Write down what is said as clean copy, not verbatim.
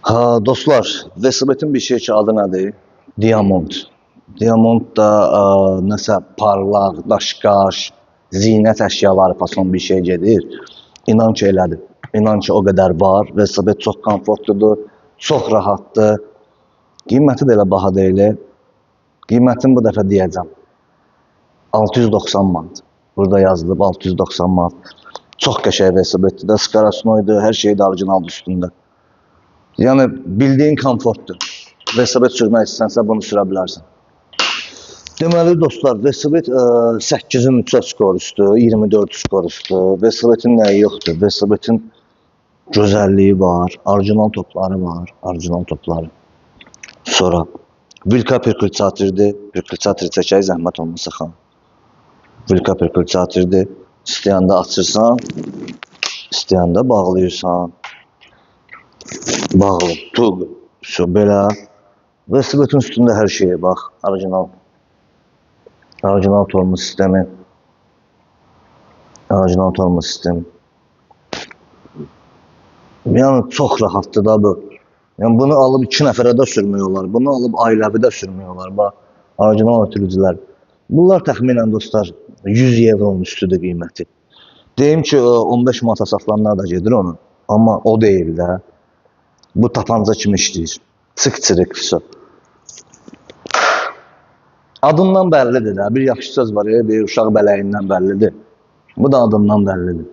Ha, dostlar, velosipedin bir şey ki adı nədir? Diamond. Diamond da nəsə parlaq, daşqaş, zinət əşyaları fason bir şey gedir. İnan ki elədir. İnan ki o qədər var. Velosiped çox komfortludur, çox rahatdır. Qiyməti də elə baha deyil. Qiymətini bu dəfə deyəcəm. 690 manat. Burada yazılıb 690 manat. Çox qəşəng velosipeddir də, skarasnoydur, hər şey də orijinaldır üstündə. Yəni bildiyin komfortdur. Velosiped sürmək istəsənsə bunu sürə bilərsən. Deməli dostlar, velosiped 8-in 3-ə skorusdur, 24 skorusdur. Velosipedin nəyi yoxdur? Velosipedin gözəlliyi var, orijinal topları var, orijinal topları. Sonra Vilka perkulsatordur. Perkulsator çəkək zəhmət olmasa xan. Vilka perkulsatordur. İstəyəndə açırsan, istəyəndə bağlayırsan. Bağlı, tug, şu belə. Velosipedin üstündə hər şeyə bax, orijinal. Orijinal tormuz sistemi. Orijinal tormuz sistemi. Yəni çox rahatdır da bu. Yəni bunu alıb 2 nəfərə də sürmək olar. Bunu alıb ailəvi də sürmək olar. Bax, orijinal ötürücülər. Bunlar təxminən dostlar 100 euronun üstüdür qiyməti. Deyim ki, 15 manata satılanlar da gedir onu. Amma o deyil də. Bu tapanca kimi işləyir. Çık çırıq vəsə. Adından bəllidir də. Bir yaxşı söz var, elə deyir, uşaq bələyindən bəllidir. Bu da adından bəllidir.